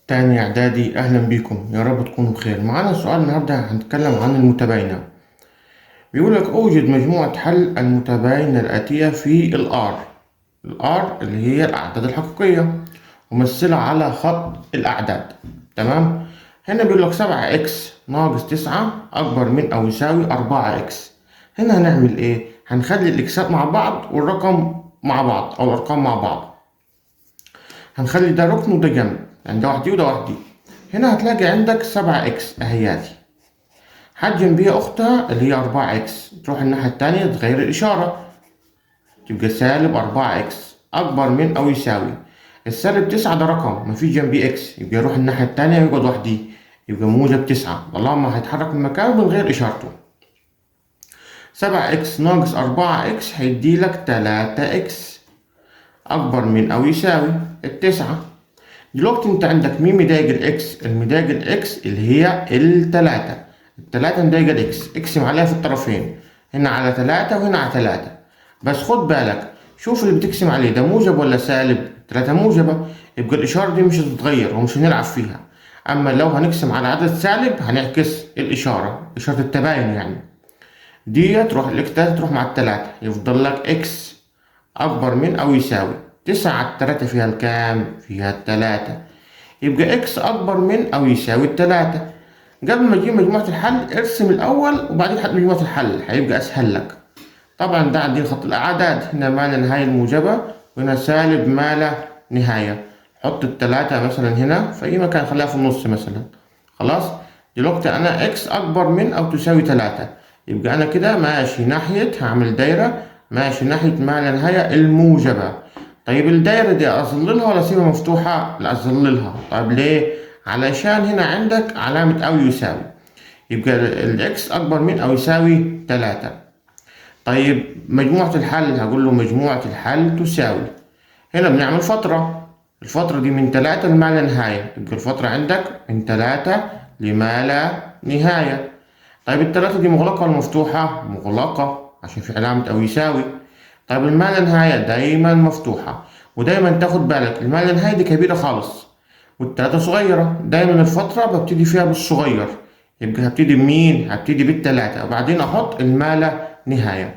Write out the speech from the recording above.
تاني إعدادي، أهلا بيكم، يا رب تكونوا بخير. معانا سؤال النهاردة، هنتكلم عن المتباينة. بيقول لك أوجد مجموعة حل المتباينة الآتية في ال R، ال R اللي هي الأعداد الحقيقية ممثلة على خط الأعداد. تمام، هنا بيقول لك 7 x ناقص 9 أكبر من أو يساوي 4 x. هنا هنعمل إيه؟ هنخلي الإكسات مع بعض والرقم مع بعض أو الأرقام مع بعض. هنخلي ده ركن وده جنب، يعني ده وحدي وده وحدي. هنا هتلاقي عندك 7 x اهياتي، حد جنبيها اختها اللي هي 4 x، تروح الناحية التانية تغير الإشارة تبقى سالب 4 x أكبر من أو يساوي السالب 9، ده رقم مفيش جنبيه x، يبقى يروح الناحية التانية ويقعد وحديه، يبقى موجب 9. طالما هيتحرك من مكانه بنغير إشارته. 7 x ناقص 4 x هيديلك 3 x أكبر من أو يساوي 9. دلوقتي انت عندك مين مضايق ال x؟ المضايق ال x اللي هي التلاتة، التلاتة مضايقة ال x، اقسم عليها في الطرفين، هنا على 3 وهنا على 3. بس خد بالك، شوف اللي بتقسم عليه ده موجب ولا سالب؟ 3 موجبة، يبقى الإشارة دي مش هتتغير ومش هنلعب فيها. أما لو هنقسم على عدد سالب هنعكس الإشارة، إشارة التباين يعني. دي تروح ال x 3 تروح مع التلاتة، يفضل لك x أكبر من أو يساوي 9 على 3 فيها الكام؟ فيها 3، يبقى x أكبر من أو يساوي 3. قبل ما تجيب مجموعة الحل ارسم الأول وبعدين حط مجموعة الحل، هيبقى أسهل لك. طبعا ده عندي خط الأعداد، هنا ما لا نهاية الموجبة وهنا سالب ما لا نهاية. حط 3 مثلا هنا في أي مكان، خليها في النص مثلا. خلاص، دلوقتي أنا x أكبر من أو تساوي 3، يبقى أنا كده ماشي ناحية، هعمل دايرة ماشي ناحية ما لا نهاية الموجبة. طيب الدايرة دي أظللها ولا أسيبها مفتوحة؟ لا أظللها. طيب ليه؟ علشان هنا عندك علامة أو يساوي، يبقى ال x أكبر من أو يساوي 3. طيب مجموعة الحل هقول له مجموعة الحل تساوي، هنا بنعمل فترة، الفترة دي من 3 لما لا نهاية، يبقى الفترة عندك من 3 لما لا نهاية. طيب 3 دي مغلقة ولا مفتوحة؟ مغلقة عشان في علامة أو يساوي. طيب الما لا نهاية دايما مفتوحة، ودايما تاخد بالك الما لا نهاية دي كبيرة خالص والتلاتة صغيرة، دايما الفترة ببتدي فيها بالصغير، يبقى هبتدي بمين؟ هبتدي بالتلاتة وبعدين أحط الما لا نهاية.